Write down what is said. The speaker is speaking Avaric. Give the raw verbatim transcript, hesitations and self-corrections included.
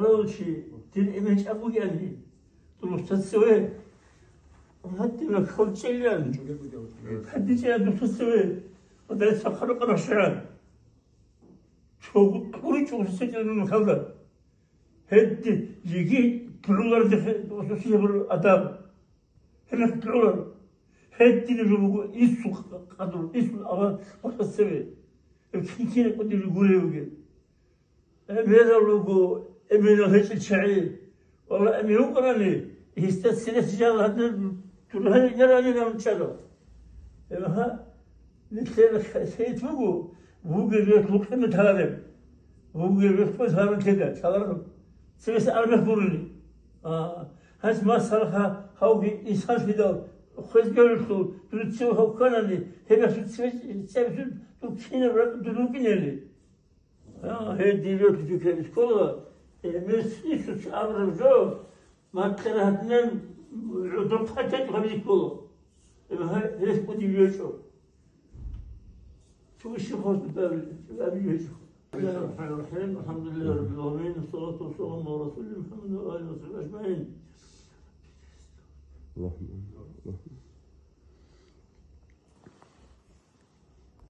Короче, дир эмен чӀагӀуяни, дурустацеве, гьадина хъалчӀеян, гьадичӀеян дурустацеве, гьадалъа хъарукъа рашаран. Цо кьуричӀо гьусечӀел махалда. Гьедди жеги дугӀуларде хе-, дурустацеве адаб. Гьеб дугӀулар. Гьеддина жо буго исул къадур, исул авар дурустацеве. Гьеб кин-кин кӀудизе гурев вугев. Эбелал руго, эбелал гьечӀел чагӀи. Валла, эбел вукӀарани, гьесда церес жал гьадин, дургьалил яралилан чӀарав. Эбагьа, нилъер хӀейт буго, бугеб рехлу къимат гьараб. Бугеб рехлу гьарун теда, чаларав. Церес арбех гурони. А, гьанс масалха, гьавги инсанлъидал хвезгевлъул, дур цев гьав кканани, гьеб ясур цев, цевсур дур кинаб ракӀ дур рукӀинели. А, гьей, дир йолъи фикраб школа, э, мес исус абураб жо, маккара гьадинан гӀодор хъатӀ гьабизе ккола. Э, гьа-, гьес кӀудив йочӀо. Цо иши хосбут абил, абил йочӀо. بسم الله الرحمن الرحيم. الحمد لله رب العالمين. والصلاة والسلام على رسول محمد وآله وصحبه أجمعين.